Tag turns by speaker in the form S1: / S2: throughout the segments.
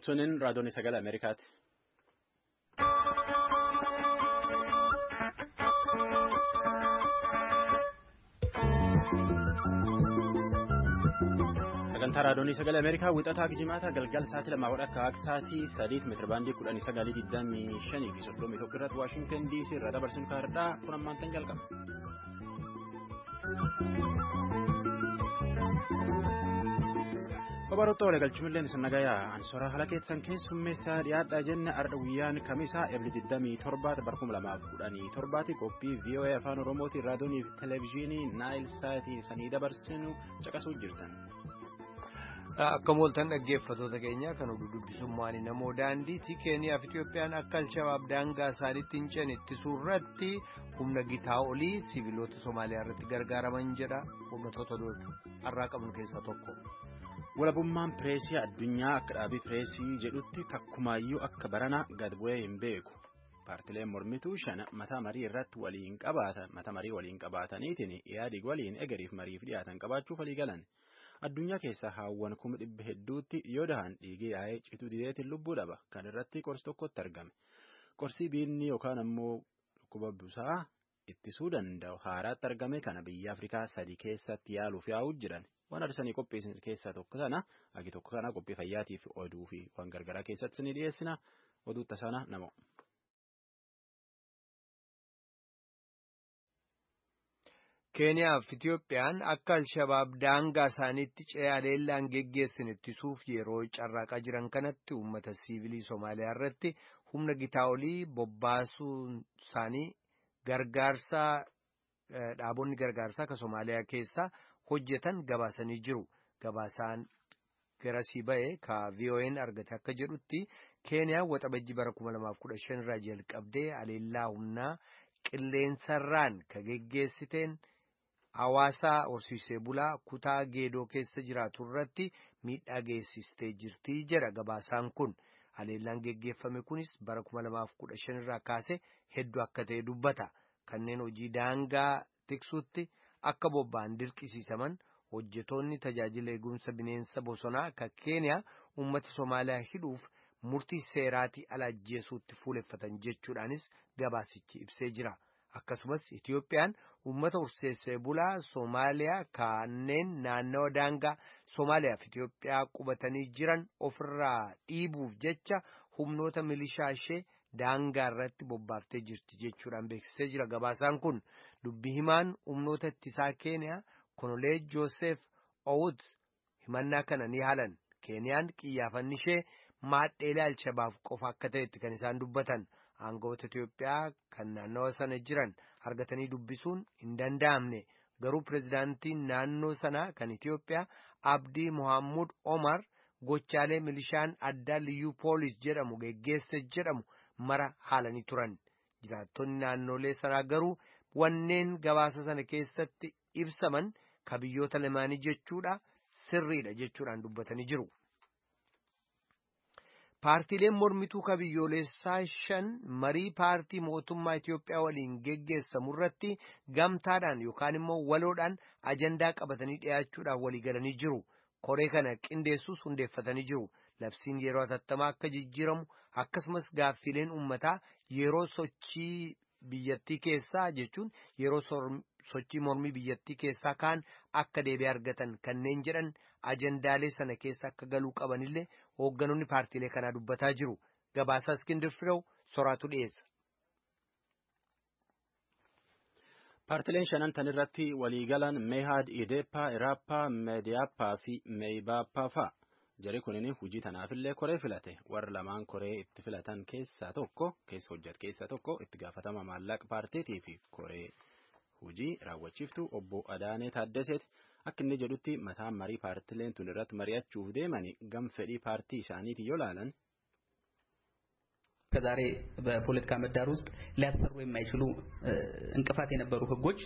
S1: Suniin raadiyoon sagalee Ameerikaati. Sagantaa raadiyoon sagalee Ameerikaa wixataa Jimaata galgal sa'aatii 2 hodha akka sa'aatii 3 meetira baandii 19:25 fi 31 irratti Waashingtan DC irraa dabarsuun kaardhaa kun ammaantan jalqaba. Babaroota wal galchuun isin nagayaa ansoraa haala keessan keessummeessaa dhiyaadhaa jenna arda guyyaan kamisaa eebli 27 bara 2017 qophii VOA afaan Oromootiin raadiyoonii fi televezyiinii Naayil Saatii sanii dabarsinu caqasuu jirtan.
S2: Akka mooltan dhaggeeffattoota keenyaa kan oduu dubbisummaan namoo daandiitii Keeniyaa fi Itiyoophiyaan akka Alshabaab daangaa isaaniitti hin ceene ittisuu irratti humna gitaa olii siviilota Somaaliyaa irratti gargaaraman jedha uummattoota har'aa qabnu keessaa tokko.
S1: Walabummaan pireesii addunyaa akka dhaabii pireesii jedhutti takkumaayyuu akka baranaa gad bu'ee hin beeku. Paartileen mormituu shan mataa marii irratti waliin qabaatan mata marii waliin qabaataniitiin yaadi waliin egeriif mariif dhiyaatan qabaachuuf walii galan. Addunyaa keessaa haawwan 100,000 hedduutti yoo dahan dhiigee yaa'ee cituu dideetiin lubbuu dhaba. Kan irratti qorsi tokkotti argame. Qorsii biinni yookaan ammoo dhukkuba busaa ittisuu danda'u haaraatti argame kana biyya Afrikaa 3 keessatti yaaluuf yaa'uu jiran. Waan arsanii qopheessan keessaa tokko sana agi tokko kana qophii fayyaatiif oduu fi waan gargaraa keessatti ni dhiyeessina. Oduu tasaana nama.
S2: Keeniyaa fi Itiyoophiyaan akka Alshabaab daangaa isaaniitti ce'aa leellaan geggeessin ittisuuf yeroo carraaqaa jiran kanatti uummata siivilii Somaaliyaa irratti humna gitaa olii bobbaasuun isaanii gargaarsaa dhaabonni gargaarsaa akka Somaaliyaa keessaa hojjetan gabaasanii jiru. Gabaasaan garasii ba'e ka VOA'n argate akka jedhutti Keeniyaan waxabajji bara 2015 irraa jalqabdee aleellaa humnaa qilleensarraan ka geggeessiteen hawaasaa horsiisee bulaa kutaa geedoo keessa jiraatu irratti miidhaa geessistee jirti jedha gabaasaan kun. Aleellaan geggeeffame kunis bara 2015 irraa kaasee hedduu akka ta'e dubbata. Kanneen hojii daangaa tiksuutti akka bobba'an dirqisiisaman hojjetoonni tajaajila eegumsa bineensa bosonaa kan Keeniyaa uummata Somaaliyaa hidhuuf murtii seeraatii ala ajjeesuutti fuuleffatan jechuudhaanis gabaasichi ibsee jira. Akkasumas Itiyoophiyaan uummata horsiisee bulaa Somaaliyaa kanneen naannawa daangaa Somaaliyaa fi Itiyoophiyaa qubatanii jiran ofirraa dhiibuuf jecha humnoota milishaa ishee daangaa irratti bobbaaftee jirti jechuudhaan beeksisee jira. Gabaasaan kun dubbi himaan humnoota ittisaa Keeniyaa Konolee Joosef Owut himannaa kana ni haalan. Keeniyaan qiyyaafanni ishee maadheelee Alshabaab qofa akka ta'etti kan isaan dubbatan. Aangawoota Itiyoophiyaa kan naannawa sana jiran argatanii dubbisuun hin danda'amne. Garuu pirezidaantiin naannoo sanaa kan Itiyoophiyaa Abdii Mohammud Omar gochaalee milishaan addaa liyyuu poolis jedhamu geggeesse jedhamu mara haalanii turan. Jiraattonni naannolee sanaa garuu wanneen gabaasa sana keessatti ibsaman ka biyyoota lamaanii jechuudha sirriidha jechuudhaan dubbatanii jiru. Paartiileen mormituu ka biyyoolessaa shan marii paartii mootummaa Itiyoophiyaa waliin geggeessamu irratti gamtaadhaan yookaan immoo waloodhaan ajandaa qabatanii dhi'aachuudhaan walii galanii jiru. Koree kana qindeessuus hundeeffatanii jiru. Labsiin yeroo hatattamaa akka jijjiiramu akkasumas gaaffiileen uummataa yeroo sochii biyyattii keessaa jechuun yeroo sochii mormii biyyattii keessaa kaan akka deebi'ee argatan kanneen jedhan ajandaalee sana keessa akka galuu qabanillee hoogganoonni paartiilee kanaa dubbataa jiru. Gabaasaa Iskindir Firew soraatu dhiyeessa.
S1: Paartileen shanan tan irratti waliigalan Meehaad, Ideeppaa, Iraappaa, Meediyaappaa fi Meeybaappaa fa'a. Jarri kunniin hojii tanaafillee koree filate. Warra lamaan koree itti filatan keessaa tokko keessa hojjetu keessaa tokko itti gaafatama maallaqa paartiitii fi koree hojii raawwachiiftu obbo Adaanee Taaddaseeti. Akka inni jedhutti mataan marii paartileen tun irratti mari'achuuf deemani gam fedhii paartii isaaniitiin yoo laalan.
S3: ከዛሬ በፖለቲካ ምህዳር ውስጥ ሊያሰሩ የማይችሉ እንቅፋት የነበሩ ህጎች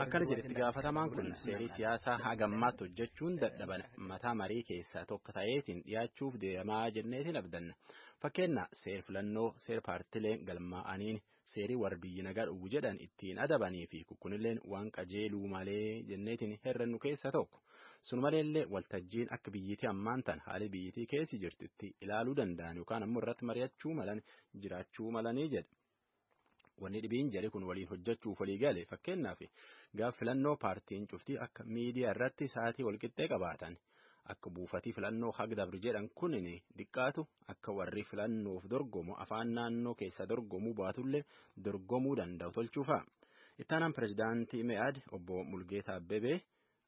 S1: Akkana jedhetti gaafatamaan kun seerii siyaasaa hagammaatti hojjechuun dadhaban mataa marii keessaa tokko ta'eetiin dhiyaachuuf deemaa jenneetiin abdanna. Fakkeenya seer filannoo, seer paartileen galmaa'aniin, seerii warra biyyi nagaa dhowwu jedhan ittiin adabanii fi kukkunilleen waan qajeeluu malee jenneetiin herrennu keessaa tokko. Sun maleellee waltajjiin akka biyyitii ammaan tan haali biyyitii keessi jirtutti ilaaluu danda'an yookaan ammoo irratti mari'achuu malan jiraachuu malanii jedha. Wanni dhibiin jedhe kun waliin hojjechuuf walii gale fakkeenyaaf gaaf filannoo paartiin cuftii akka miidiyaa irratti sa'aatii walqixxee qabaatan akka buufatii filannoo hagdabri jedhan kunin diqqaatu akka warri filannoof dorgomu afaan naannoo keessa dorgomuu baatullee dorgomuu danda'u tolchuufa. Ittaanaan pirezidaantii Me'aad obbo Mulgeetaa Abbebee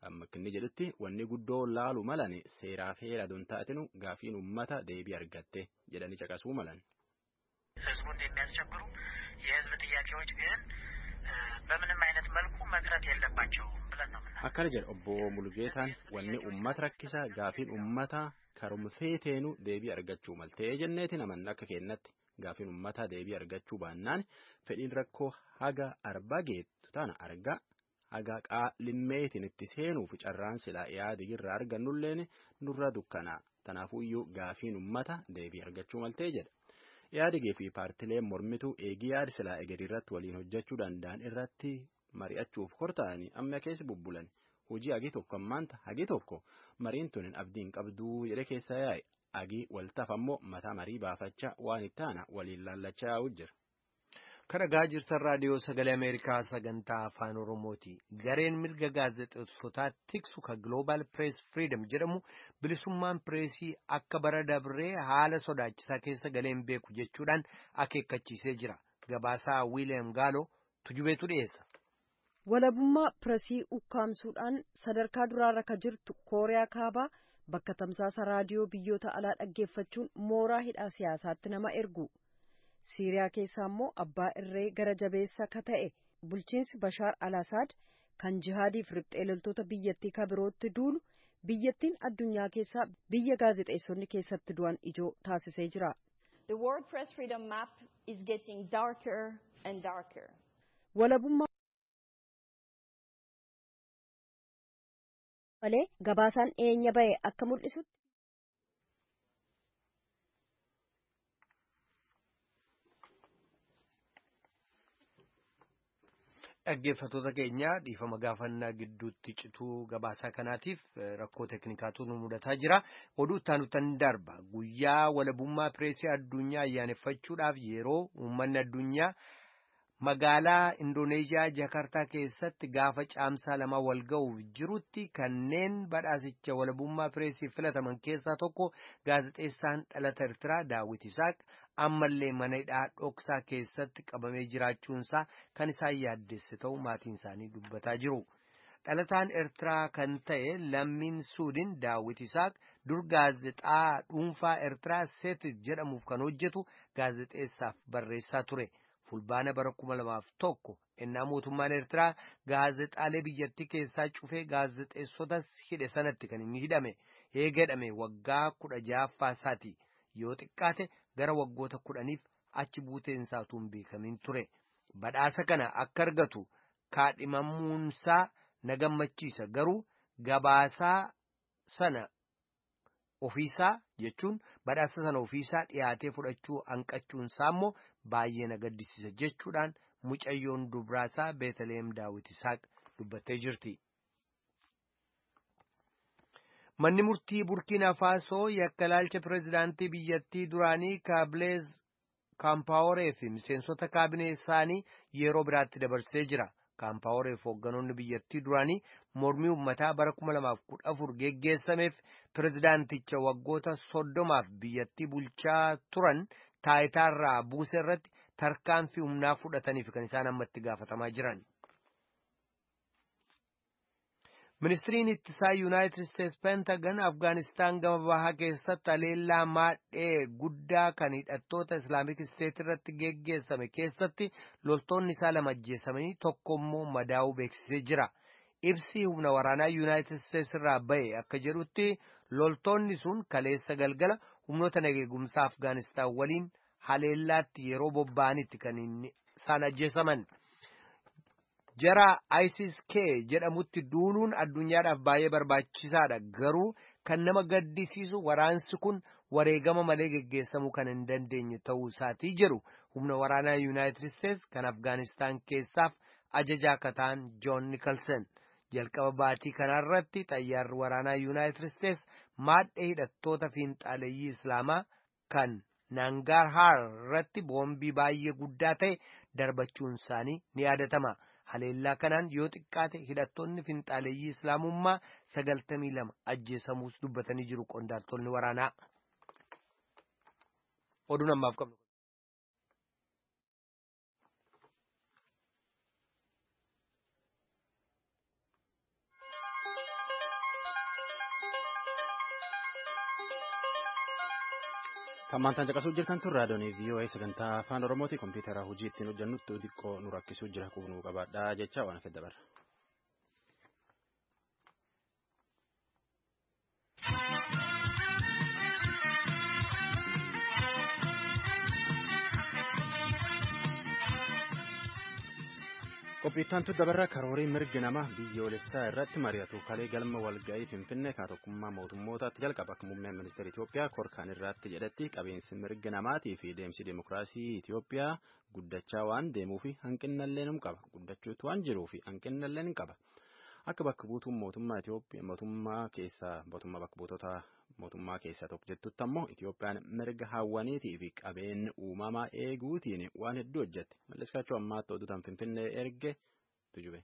S1: amma inni jedhutti wanni guddoo laalu malan seeraa fi heera don taatinu gaafiin uummata deebii argatte jedhanii caqasuu malan.
S4: ህዝቡን የሚያስቸግሩ የህዝብ ጥያቄዎች ግን በምንም አይነት መልኩ መቅረት የለባቸውም ብለን ነው የምናምነው።
S1: Akkana jedha obbo Mulgeetaan wanni uummata rakkisaa gaafiin uummata karumfeeteenu deebii argachuu maltee jenneetiin amanna akka kennatti gaafiin uummata deebii argachuu baannaan fedhiin rakkoo haga arba geettu tana argaa haga qaalimmeetiin itti seenuuf carraan silaa yaadi irraa argannulleen nurra dukkanaa tanaafuyyuu gaafiin uummata deebii argachuu maltee jedha. Yaadigee fi paartileen mormituu eegii yaadi silaa egerii irratti waliin hojjechuu danda'an irratti mari'achuuf kortaa'anii amma keessa bubbulan hojii hagii tokko ammaanta hagii tokko mariin tun abdiin qabduu jedhe keessa yaa'e hagii waltaaf ammoo mataa marii baafachaa waan itti aana waliin laallachaa yaa'u jira.
S2: Kan dhagaa jirtan raadiyoo sagalee Ameerikaa sagantaa afaan Oromooti. Gareen mirga gaazexeessotaa tiksu kan Global Press Freedom jedhamu bilisummaan pireesii akka bara dabree haala sodaachisaa keessa galeen beeku jechuudhaan akeekkachiisee jira. Gabaasaa Wiiliyaam Gaalo tujubeetu dhiyeessa.
S5: Walabummaa pireesii ukkaamsuudhaan sadarkaa duraarra ka jirtu Kooriyaa Kaabaa bakka tamsaasa raadiyoo biyyoota alaa dhaggeeffachuun mooraa hidhaa siyaasaatti nama ergu. Siiriyaa keessaa immoo abbaa irree gara jabeessa ka ta'e bulchiinsi Bashaar al-Asaad kan jihaadiif riphxee loltoota biyyattii ka birootti duulu biyyattiin addunyaa keessaa biyya gaazexeessonni keessatti du'an ijoo taasisee jira.
S6: The World Press Freedom Map is getting darker and darker.
S5: Walabummaa malee gabaasaan dhiyeenya bahe akka mul'isutti.
S2: Dhaggeeffattoota keenya dhiifama gaafannaa gidduutti cituu gabaasaa kanaatiif rakkoo teeknikaatu nu mudataa jira. Oduu itti aanutti darba. Guyyaa walabummaa pireesii addunyaa ayyaaneffachuudhaaf yeroo uummanni addunyaa magaalaa Indooneeziyaa Jakartaa keessatti gaafa caamsaa lama wal ga'uuf jirutti kanneen badhaasicha walabummaa pireesii filataman keessaa tokko gaazexeessaan dhalata Eertiraa Daawit Isaaq ammallee mana hidhaa dhoksaa keessatti qabamee jiraachuunsaa kan isaan yaaddesse ta'u maatiin isaanii dubbataa jiru. Dhalataan Eertiraa kan ta'e lammiin Suudin Daawit Isaaq dur gaazexaa dhuunfaa Eertiraa Seetit jedhamuuf kan hojjetu gaazexeessaaf barreessaa ture. Fulbaana bara 2001 ennaa mootummaan Eertiraa gaazexaalee biyyattii keessaa cufee gaazexeessotas hidhe sanatti kan inni hidhame. Eega hidhame waggaa 16ffaa isaati. Yoo xiqqaate gara waggoota 10f achi buuteen isaa utuu hin beekamin ture. Badhaasa kana akka argatu kaadhimamuunsaa na gammachiisa garuu gabaasaa sana ofiisaa jechuun badhaasa sana ofiisaa dhiyaatee fudhachuu hanqachuunsaa immoo baay'ee na gaddisiisa jechuudhaan mucayyoon dubraasaa Beetaleem Daawit Isaaq dubbattee jirti. Manni murtii Burkiina Faasoo yakka ilaalcha pireezidaantii biyyattii duraanii Kaabileez Kaampaaworee fi miseensota kaabinee isaanii yeroo biraatti dabarsee jira. Kaampaaworee fi hoogganoonni biyyattii duraanii mormii uummataa bara 2014 geggeessameef pireezidaanticha waggoota 30f biyyattii bulchaa turan taayitaarraa buuse irratti tarkaanfii humnaa fudhataniif kan isaan ammatti gaafatamaa jiran. Ministiriin ittisaa Yuunaayitid Isteets Pentagan Afgaanistaan gama bahaa keessatti haleellaa maadhee guddaa kan hidhattoota Islaamik Isteet irratti geggeessame keessatti loltoonni isaa lama ajjeesamanii tokko immoo madaa'uu beeksisee jira. Ibsi humna waraanaa Yuunaayitid Isteets irraa ba'e akka jedhutti loltoonni sun kaleessa galgala humnoota nageegumsaa Afgaanistaan waliin haleellaatti yeroo bobba'anitti kan isaan ajjeesaman. Jara ISIS-K jedhamutti duuluun addunyaadhaaf baay'ee barbaachisaadha. Garuu kan nama gaddisiisu waraansi kun wareegama malee geggeessamuu kan hin dandeenye ta'uu isaatii jedhu humna waraanaa Yuunaayitid Isteets kan Afgaanistaan keessaaf ajajaa akka ta'an Joon Nikolson. Jalqaba baatii kanarratti xayyaarri waraanaa Yuunaayitid Isteets maadhee hidhattoota fiinxaaleeyyii Islaamaa kan Nangarhaar irratti boombii baay'ee guddaa ta'e darbachuun isaanii ni yaadatama. Haleellaa kanaan yoo xiqqaate hidhattoonni finxaaleeyyii Islaamummaa 92 ajjeesamuus dubbatanii jiru qondaaltonni waraanaa. Oduun ammaaf qabnu.
S1: Kan maantaan caqasuu jirtan tun raadiyoon VOA sagantaa afaan Oromooti. Kompiitara hojii ittiin hojjennutti xiqqoo nu rakkisuu jira quufnuu qabaadhaa jecha waan hafe dabarra. Qophiittantu dabarra karoorii mirgi namaa biyyoolessaa irratti mari'atu kalee galma walga'ii Finfinnee kan tokkummaa mootummootaatti jalqaba. Akka muummeen ministeera Itoophiyaa korkaan irratti jedhetti qabeensi mirga namaatii fi deemsi dimokiraasii Itoophiyaa guddachaa waan deemuuf hanqinnallee ni qaba. Guddachuutu waan jiruuf hanqinnallee ni qaba. Akka bakka buutuun mootummaa Itoophiyaa mootummaa keessaa mootummaa bakka buutota mootummaa keessaa tokko jettutti ammoo Itoophiyaan mirga hawwaniitii fi qabeenya uumamaa eeguutiin waan hedduu hojjette. Malliskaachuu ammaatti oduutaan Finfinnee erge tujube.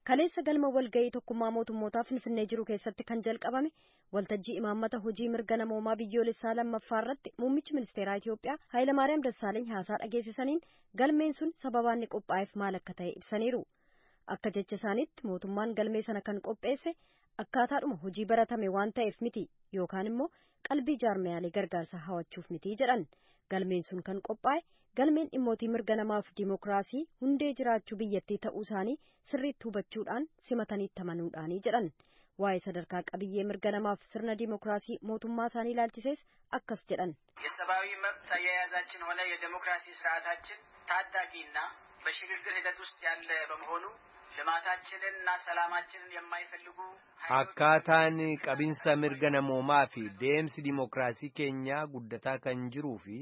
S5: Kaleessa galma walga'ii tokkummaa mootummootaa Finfinnee jiru keessatti kan jalqabame waltajjii imaammata hojii mirga namoomaa biyyoolessaa lammaffaa irratti muummichi ministeeraa Itoophiyaa Hayilamaariyaam Dassaaleeny haasaa dhageessisaniin galmeen sun sababaan inni qophaa'eef maal akka ta'e ibsaniiru. Akka jecha isaaniitti mootummaan galmee sana kan qopheesse akkaataadhuma hojii baratame waan ta'eef miti yookaan immoo qalbii jaarmiyaalee gargaarsa hawachuuf miti jedhan. Galmeen sun kan qophaa'e galmeen dhimmootii mirga namaaf dimookiraasii hundee jiraachuu biyyattii ta'uu isaanii sirriitti hubachuudhaan simataniitti amanuudhaanii jedhan. Waa'ee sadarkaa qabiyyee mirga namaaf sirna dimookiraasii mootummaa isaanii ilaalchisees akkas jedhan.
S4: የሰብአዊ መብት አያያዛችን ሆነ የዴሞክራሲ ስርዓታችን ታዳጊና በሽግግር ሂደት ውስጥ ያለ በመሆኑ ልማታችንንና ሰላማችንን የማይፈልጉ
S2: Akkaataan qabinsa mirga namoomaa fi deemsi dimookiraasii keenyaa guddataa kan jiruu fi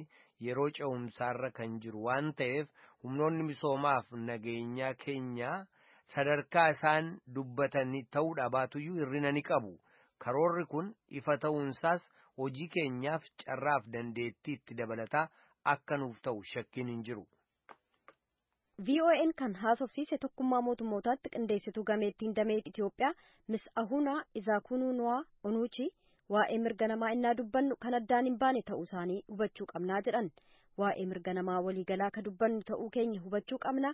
S2: yeroo ce'umsaarra kan jiru waan ta'eef humnoonni misoomaaf nageenyaa keenyaa sadarkaa isaan dubbatanii ta'uudha baatuyyuu hir'ina ni qabu. Karoorri kun ifa ta'uunsaas hojii keenyaaf carraaf dandeettii itti dabalataa akka nuuf ta'u shakkiin hin jiru.
S5: VOA'n kan haasofsiise tokkummaa mootummootaatti qindeessituu gameettiin damee Itoophiyaa Miss Ahunaa Izaakunuunwaa Onuuchi waa'ee mirga namaa innaa dubbannu kan addaan hin baane ta'uu isaanii hubachuu qabnaa jedhan. Waa'ee mirga namaa waliigalaa ka dubbannu ta'uu keenya hubachuu qabna.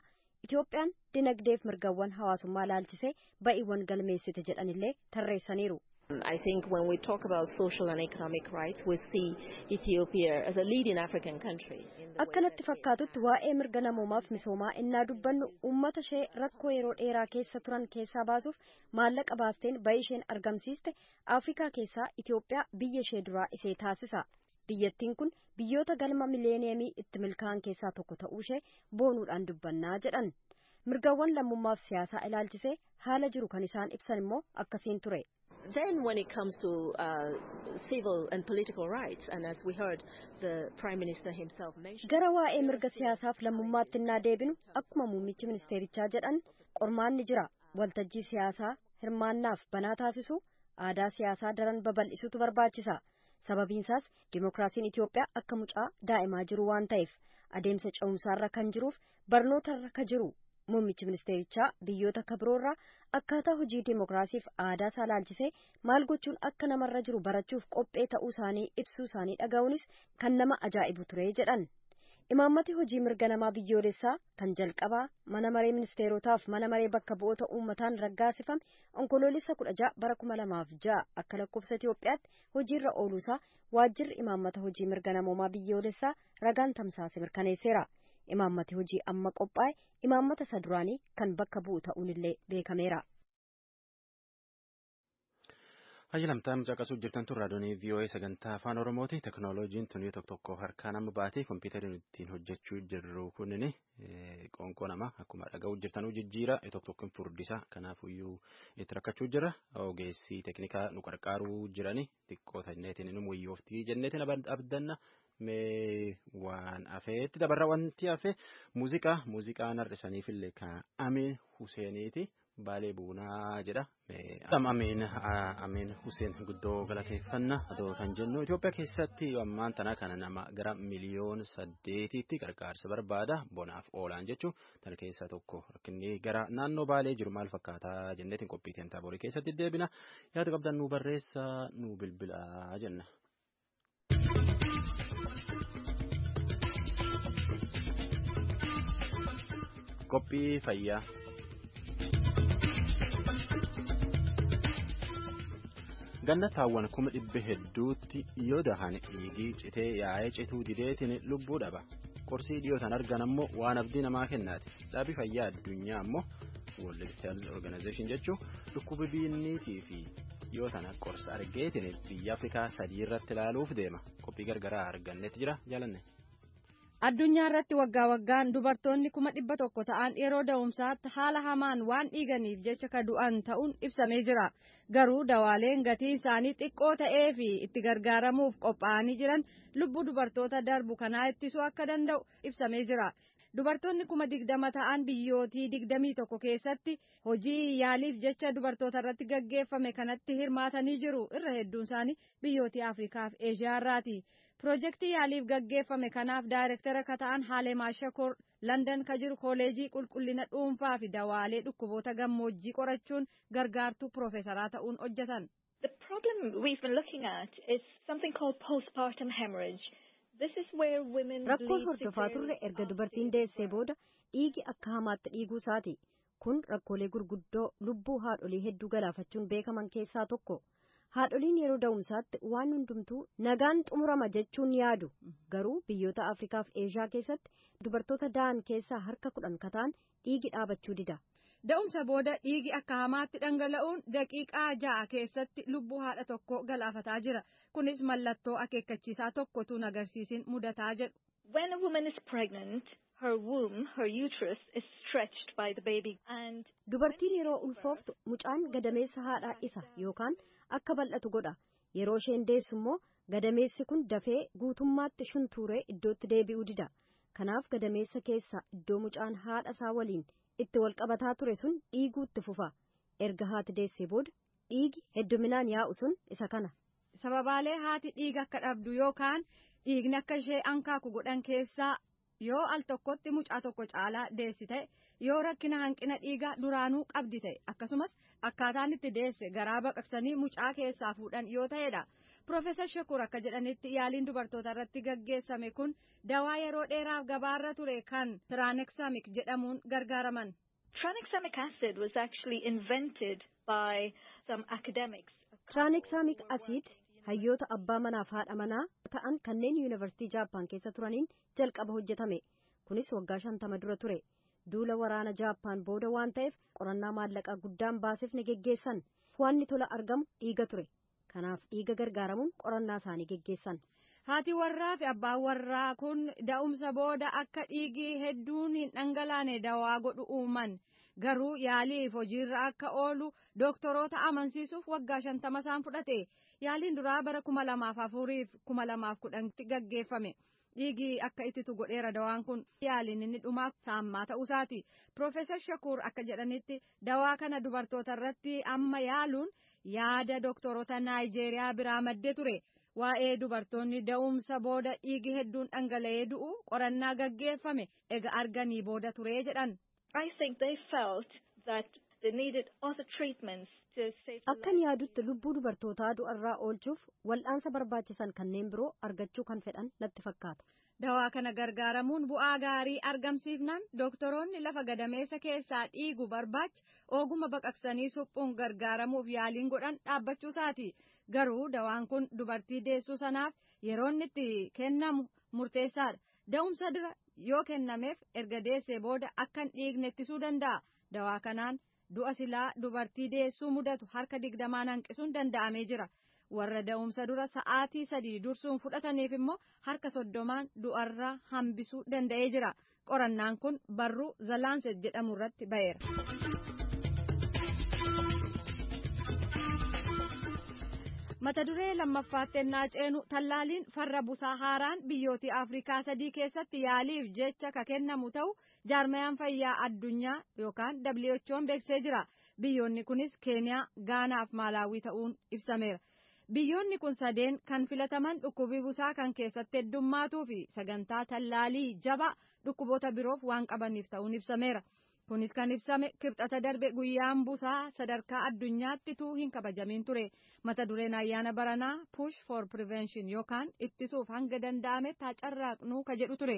S5: Itoophiyaan dinagdeef mirgawwan hawaasummaa laalchisee ba'iiwwan galmeessite jedhanillee tarreessaniiru.
S6: I think when we talk about social and economic rights, we see Ethiopia as a leading African country.
S5: Akkanatti fakkaatutti waa'ee mirga namoomaaf misoomaa innaa dubbannu uummata ishee rakkoo yeroo dheeraa keessa turan keessaa baasuuf maallaqa baasteen ba'ii isheen argamsiiste Afrikaa keessaa Itoophiyaa biyya ishee duraa ishee taasisa. Biyyattiin kun biyyoota galma mileeniyeemii itti milkaa'an keessaa tokko ta'uu ishee boonuudhaan dubbannaa jedhan. Mirgawwan lammummaaf siyaasaa ilaalchisee haala jiru kan isaan ibsan immoo akkasiin ture.
S6: Then when it comes to civil and political rights, and as we heard the Prime Minister himself mention...
S5: Gara waa'ee mirga siyaasaaf lammummaatti innaa deebinu akkuma muummichi ministeerichaa jedhan qormaanni jira. Waltajjii siyaasaa hirmaannaaf banaa taasisu aadaa siyaasaa daran babal'isuutu barbaachisa. Sababiinsaas dimookiraasiin Itoophiyaa akka mucaa daa'imaa jiru waan ta'eef adeemsa ce'umsaarra kan jiruuf barnootarra kan jiru. Muummichi ministeerichaa biyyoota akka biroorraa akkaataa hojii dimookiraasiif aadaa isaa laalchisee maal gochuun akka namarra jiru barachuuf qophee ta'uu isaanii ibsuu isaanii dhaga'uunis kan nama ajaa'ibu ture jedhan. Imaammati hojii mirga namaa biyyoolessaa kan jalqabaa mana maree ministeerotaaf mana maree bakka bu'oota uummataan raggaasifame onkoloolessa 16 bara 2006 akka lakkoofsa Itoophiyaatti hojiirra ooluusaa waajjirri imaammata hojii mirga namoomaa biyyoolessaa ragaan tamsaase mirkaneesseera. Imaammati hojii amma qophaa'e imaammata isa duraanii kan bakka bu'u ta'uunillee beekameera.
S1: Hayyilamtaa caqasuu jirtan tun raadiyoonii VOA sagantaa afaan Oromooti. Teknooloojiin tun tokko tokko harkaa nama baatee kompiitarri ittiin hojjechuu jirru kunniin qoonqoo namaa akkuma dhaga'uu jirtanuu jijjiira tokko tokko furdisa. Kanaafuyyuu itti rakkachuu jira. Ogeessi teeknikaa nu qarqaaruu jirani xiqqoo tanneetiin nu wayyooftii jenneetiin abdanna. Mee waan hafeetti dabarra wanti hafe muuziqaa muuziqaan har'isaniifillee kan Amiin Huseeniiti. Baalee buunaa jedha. Ameen Ameen Hussein guddoo galateeffanna otoo kan jennu Itoophiyaa keessatti ammaan tana kana nama gara 8 miliyooniitti gargaarsa barbaada bonaaf oolaan jechuun tan keessaa tokko rakkinni gara naannoo Baalee jiru maal fakkaataa jenneetiin qophiiteen taaborii keessatti deebina yaada qabdan nu barreessaa nu bilbilaa jenna. Qophii fayyaa. Gannataawwan 400,000tti yoo dahan dhiigii citee yaa'ee cituu dideetiin lubbuu dhaba. Qorsii dhiyootaan argan ammoo waan abdii namaa kennaati. Dhaabii fayyaa addunyaa ammoo World Health Organization jechuun dhukkuba biinniitii fi dhiyoo tana qorsa argeetiin biyya Afrikaa 3 irratti ilaaluuf deema. Qophii gargaraa argannetti jira jaalanne.
S7: Addunyaa irratti waggaa waggaan dubartoonni 100,000 ta'an yeroo da'umsaatti haala hamaan waan dhiiganiif jecha ka du'an ta'uun ibsamee jira. Garuu dawaaleen gatii isaanii xiqqoo ta'ee fi itti gargaaramuuf qophaa'anii jiran lubbuu dubartoota darbu kanaa ittisuu akka danda'u ibsamee jira. Dubartoonni 20,000 ta'an biyyootii 21 keessatti hojii yaaliif jecha dubartoota irratti gaggeeffame kanatti hirmaatanii jiru. Irra hedduun isaanii biyyootii Afrikaa fi Eeshiyaa irraati. Piroojeektii yaaliif gaggeeffame kanaaf daayirektara ka ta'an Haalemaa Shakoor Landan ka jiru kooleejii qulqullina dhuunfaa fi dawaalee dhukkuboota gammoojjii qorachuun gargaartuu piroofeesaraa ta'uun hojjetan.
S8: The problem we've been looking at is something called postpartum hemorrhage. This is where women
S5: Rakkoon hordofaa turre erga dubartiin deessee booda dhiigi akka hamaatti dhiiguu isaati. Kun rakkoolee gurguddoo lubbuu haadholii hedduu galaafachuun beekaman keessaa tokko. Haadholiin yeroo da'umsaatti waan hundumtuu nagaan xumurama jechuun yaadu. Garuu biyyoota Afrikaa fi Eeshiyaa keessatti dubartoota da'an keessaa harka 10 kataan dhiigi dhaabachuu dida.
S7: Da'umsa booda dhiigi akka hamaatti dhangala'uun daqiiqaa 6 keessatti lubbuu haadha tokko galaafataa jira. Kunis mallattoo akeekkachiisaa tokkotu agarsiisin mudataa jedhu.
S8: When a woman is pregnant, her womb, her uterus, is stretched by the baby and
S5: Dubartiin yeroo ulfooftu mucaan gadameessa haadhaa isa yookaan akka bal'atu godha. Yeroo isheen deessu immoo gadameessi kun dafee guutummaatti shuntuuree iddootti deebi'uu dida. Kanaaf gadameessa keessa iddoo mucaan haadha isaa waliin itti wal qabataa ture sun dhiiguutti fufa. Erga haati deessee booda dhiigi hedduminaan yaa'u sun isa kana.
S7: Sababaalee haati dhiiga akka dhabdu yookaan dhiigni akka ishee ankaaku godhan keessaa yoo al tokkotti mucaa tokko caalaa deessi ta'e, yoo rakkina hanqina dhiigaa duraanuu qabdi ta'e, akkasumas akkaataan itti deesse garaa baqaqsanii mucaa keessaa fuudhan yoo ta'edha. Piroofeesar Shakur akka jedhanitti yaaliin dubartoota irratti gaggeessame kun dawaa yeroo dheeraaf gabaarra ture kan tranexamic jedhamuun gargaaraman.
S8: Tranexamic acid was actually invented by some academics.
S5: Tranexamic acid hayyoota abbaa manaaf haadha manaa ta'an kanneen yuunivarsiitii Jaappaan keessa turaniin jalqaba hojjetame. Kunis waggaa 50 dura ture. Duula waraana Jaappaan booda waan ta'eef qorannaa maallaqaa guddaan baasifne geggeessan. Waanni tola argamu dhiiga ture. Kanaaf dhiiga gargaaramuun qorannaa isaanii geggeessan.
S7: Haati warraa fi abbaan warraa kun da'umsa booda akka dhiigi hedduun hin dhangalaane dawaa godhu uuman. Garuu yaaliif hojiirra akka oolu dooktoroota amansiisuuf waggaa 50 isaan fudhate. Yaaliin duraa bara 2004 fi 2010tti gaggeeffame. Dhiigi akka ittitu godheera dawaan kun. Yaaliin inni dhumaa saammaa ta'uusaati. Piroofeesar Shakuur akka jedhanitti dawaa kana dubartoota irratti amma yaaluun yaada dooktoroota Naayijeeriyaa biraa maddee ture. Waa'ee dubartoonni da'umsa booda dhiigi hedduun dhangala'ee du'u qorannaa gaggeeffame ega arganii booda ture jedhan.
S8: I think they felt that they needed other treatments to save the
S5: Akkan yaadutti lubbuu dubartootaa du'arraa oolchuuf wal'aansa barbaachisan kanneen biroo argachuu kan fedhan natti fakkaata.
S7: Dawaa kana gargaaramuun bu'aa gaarii argamsiifnaan dooktoroonni lafa gadameessa keessaa dhiigu barbaacha oguma baqaqsanii suphuun gargaaramuuf yaaliin godhan dhaabbachuusaati. Garuu dawaan kun dubartii deessuu sanaaf yeroo inni itti kennamu murteessaadha. Da'umsa dura yoo kennameef erga deessee booda akka hin dhiigne ittisuu danda'a. Dawaa kanaan du'a silaa dubartii deessuu mudatu harka 20n hanqisuun danda'amee jira. Warra da'umsa dura sa'aatii 3 dursuun fudhataniif immoo harka 30n du'arraa hambisuu danda'ee jira. Qorannaan kun barruu The Lancet jedhamu irratti ba'eera. Mata duree lammaffaatti ennaa ceenu tallaaliin farra busaa haaraan biyyoota Afrikaa 3 keessatti yaaliif jecha ka kennamu ta'u jaarmayaan fayyaa addunyaa yookaan WHO'n beeksisee jira. Biyyoonni kunis Keeniyaa, Gaanaa fi Maalaawii ta'uun ibsameera. Biyyoonni kun sadeen kan filataman dhukkubi busaa kan keessatti heddummaatuu fi sagantaa tallaalii jabaa dhukkuboota biroof waan qabaniif ta'uun ibsameera. Kunis kan ibsame Kibxata darbe guyyaan busaa sadarkaa addunyaatti tuu hin kabajamin ture. Mata dureen ayyaana baranaa "Push for Prevention" yookaan ittisuuf hanga danda'ametti haa carraaqnuu ka jedhu ture.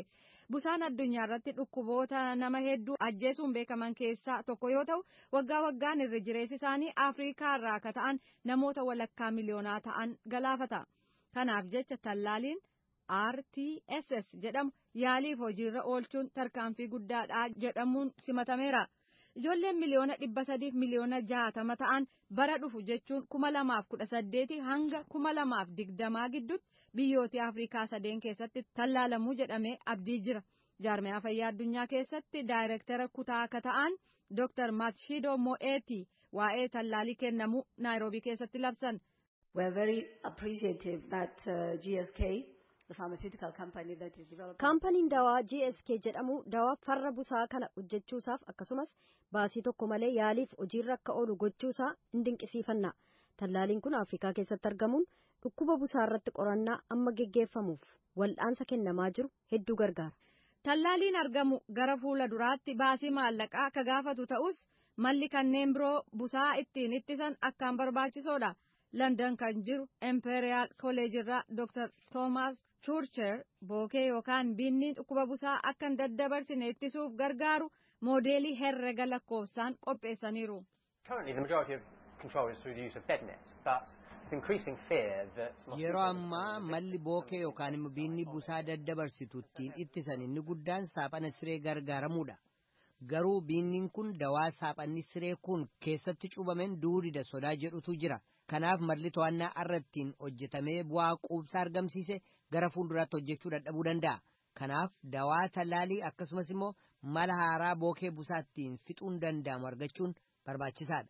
S7: Busaan addunyaa irratti dhukkuboota nama hedduu ajjeesuun beekaman keessaa tokko yoo ta'u, waggaa waggaan irra jireessi isaanii Afrikaa irraa akka ta'an namoota walakkaa miliyoonaa ta'an galaafata. Kanaaf jecha tallaaliin RTS jedhamu yaaliif hojiirra oolchuun tarkaanfii guddaadha jedhamuun simatameera. Ijoolleen 360,000,000 ta'an bara dhufu, jechuun 2018 hanga 2020 gidduutti, biyyoota Afrikaa sadeen keessatti tallaalamuu jedhamee abdii jira. Jaarmiyaa fayyaa addunyaa keessatti daayirektara kutaa akka ta'an Dr. Matshidiso Moeti waa'ee tallaalii kennamuu Naayiroobii keessatti labsan.
S9: We are very appreciative that GSK, the pharmaceutical company that is developing.
S5: Kaampaniin dawaa GSK jedhamu dawaa farra busaa kana hojjechuusaaf akkasumas baasii tokko malee yaaliif hojiirra akka oolu gochuusaa hin dinqisiifanna. Tallaaliin kun Afrikaa keessatti argamuun dhukkuba busaa irratti qorannaa amma geggeeffamuuf wal'aansa kennamaa jiru hedduu gargaara.
S7: Tallaaliin argamu gara fuula duraatti baasii maallaqaa akka gaafatu ta'us, malli kanneen biroo busaa ittiin ittisan akkaan barbaachisoodha. London kan jiru Imperial College irraa Dr. Thomas Churcher bookee yookaan biinniin dhukkuba busaa akka hin daddabarsine ittisuuf gargaaru moodeelii herrega lakkoofsaan qopheessaniiru.
S10: Currently, the majority of control is through the use of bed nets, but there's increasing fear that
S11: Yeroo ammaa malli bookee yookaan immoo biinni busaa daddabarsitu ittiin ittisan inni guddaan saaphana siree gargaaramuudha. Garuu biinniin kun dawaa saaphanni siree kun keessatti cuubameen duudida sodaa jedhutu jira. Kanaaf malli to'annaa arra ittiin hojjetamee bu'aa quubsaa argamsiise gara fuulduraatti hojjechuu dadhabuu danda'a. Kanaaf dawaa tallaalii akkasumas immoo mala haaraa bookee busaa ittiin fixuun danda'amu argachuun barbaachisaadha.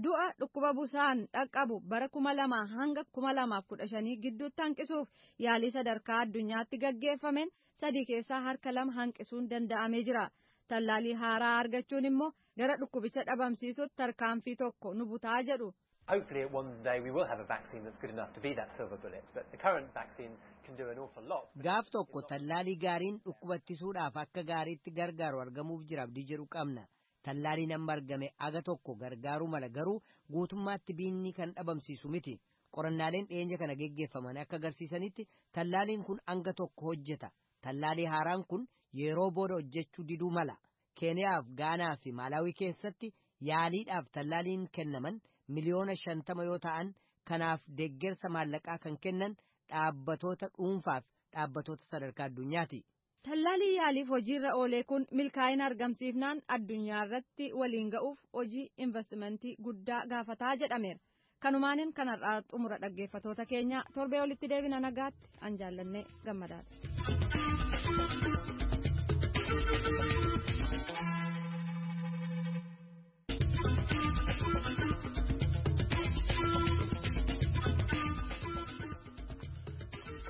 S7: Du'a dhukkuba busaan dhaqqabu bara 2000 hanga 2015 gidduutti hanqisuuf yaalii sadarkaa addunyaatti gaggeeffameen sadii keessaa harka lama hanqisuun danda'amee jira. Tallaalii haaraa argachuun immoo gara dhukkubicha dhabamsiisutti tarkaanfii tokko nu butaa jedhu.
S10: Hopefully, one day we will have a vaccine that's good enough to be that silver bullet, but the current vaccine can do an awful lot.
S11: Gaaf tokko tallaalii gaariin dhukkuba ittisuudhaaf akka gaariitti gargaaru argamuuf jira abdii jedhu qabna. Tallaaliin amma argame aga tokko gargaaruu mala, garuu guutummaatti biinni kan dhabamsiisu miti. Qorannaaleen dhiyeenya kana geggeeffaman akka agarsiisanitti tallaaliin kun hanga tokko hojjeta. Tallaalii haaraan kun yeroo booda hojjechuu diduu mala. Keeniyaaf, Gaanaa fi Maalaawii keessatti yaaliidhaaf tallaaliin kennaman 50,000,000 yoo ta'an, kanaaf deeggarsa maallaqaa kan kennan dhaabbatoota dhuunfaaf dhaabbatoota sadarkaa addunyaati.
S7: Tallaalii yaaliif hojiirra oolee kun milkaa'ina argamsiifnaan addunyaa irratti waliin ga'uuf hojii investimentii guddaa gaafataa jedhameera. Kanumaanin kanarraa xumura, dhaggeeffatoota keenya. Torbee olitti deebina, nagaatti, an Jaallannee Gammadaadha.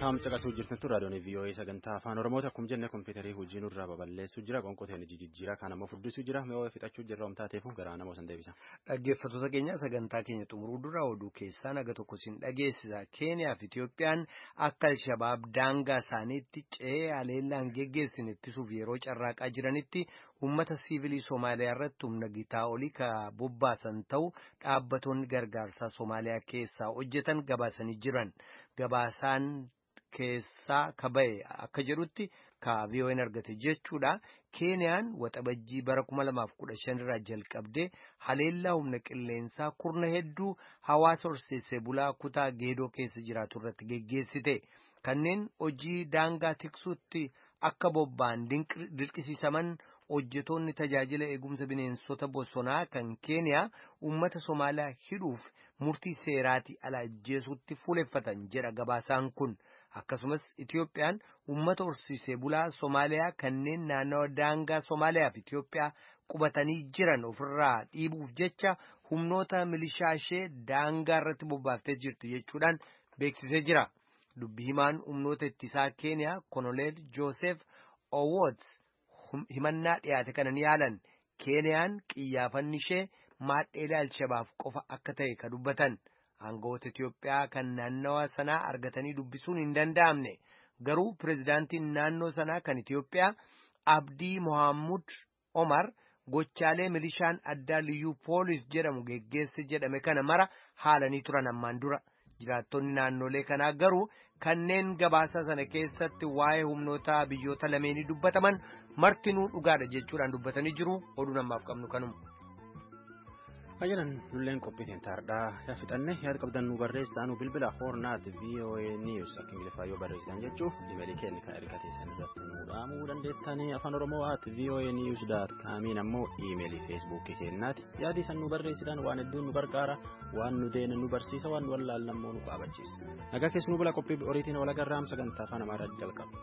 S1: Kaam caqasuu jirtantu raadiyoon VOA sagantaa Afaan Oromoota. Akkuma jenne, kompiitarii hojii nurraa babal'eessuu jira. Qoonqoteen jijjiiraa kaan ammoo furdisuu jira. Mi'oo fixachuu jirra omtaateefu garaa nama osan deebisa.
S2: Dhaggeeffattoota keenya, sagantaa keenya xumuruu dura oduu keessaa naga tokko sin dhageessisa. Keeniyaa fi Itiyoophiyaan akka Alshabaab daangaa isaaniitti ce'ee haleellaan geggeessine ittisuuf yeroo carraaqaa jiranitti uummata siivilii Somaaliyaa irratti humna gitaa olii ka bobbaasan ta'u dhaabbatoonni gargaarsaa Somaaliyaa keessaa hojjetan gabaasanii jiran. Gabaasaan keessaa ka ba'e akka jedhutti, ka VOA'n argate jechuudha. Keeniyaan Waxabajjii bara 2015 irraa jalqabdee haleellaa humna qilleensaa kurna hedduu hawaasa horsiisee bulaa kutaa Geedoo keessa jiraatu irratti geggeessite. Kanneen hojii daangaa tiksuutti akka bobba'an dirqisiisaman hojjetoonni tajaajila eegumsa bineensota bosonaa kan Keeniyaa uummata Somaaliyaa hidhuuf murtii seeraatii ala ajjeesuutti fuuleffatan jedha gabaasaan kun. Akkasumas Itiyoophiyaan uummata horsiisee bulaa Somaaliyaa kanneen naannawa daangaa Somaaliyaa fi Itiyoophiyaa qubatanii jiran ofirraa dhiibuuf jecha humnoota milishaa ishee daangaa irratti bobbaaftee jirti jechuudhaan beeksisee jira. Dubbi himaan humnoota ittisaa Keeniyaa Koloneel Joosef Owoot himannaa dhiyaate kana ni yaalan. Keeniyaan qiyyaafanni ishee maadheelee Alshabaab qofa akka ta'e ka dubbatan. Aangawoota Itiyoophiyaa kan naannawa sanaa argatanii dubbisuun hin danda'amne. Garuu pirezidaantiin naannoo sanaa kan Itiyoophiyaa Abdii Mohaamud Omar gochaalee milishaan addaa liyyuu poolis jedhamu geggeesse jedhame kana mara haalanii turan ammaan dura. Jiraattonni naannolee kanaa garuu kanneen gabaasa sana keessatti waa'ee humnoota biyyoota lameenii dubbataman martinuu dhugaadha jechuudhaan dubbatanii jiru. Oduun ammaaf qabnu kanuma.
S1: Ayyalan nulleen qophiitiin taardhaa yaa fixanne yaada qabdan nu barreessaa nu bilbila hoornaat VOA News akka ingiliffaa yoo barreessitan jechuuf imeelii keenya kan erga teessan irratti nu dhaamuu dandeettanii afaan oromoo at VOA News daat kaamiin ammoo imeelii feesbuukii keenyaati yaadi san nu barreessitan waan hedduun nu gargaara waan nu deene nu barsiisa waan nu wallaallammoo nu qaabachiisa nagaa keessa nu bula qophii oriitiin walagarraam sagantaa afaan amaaraa jalqaba.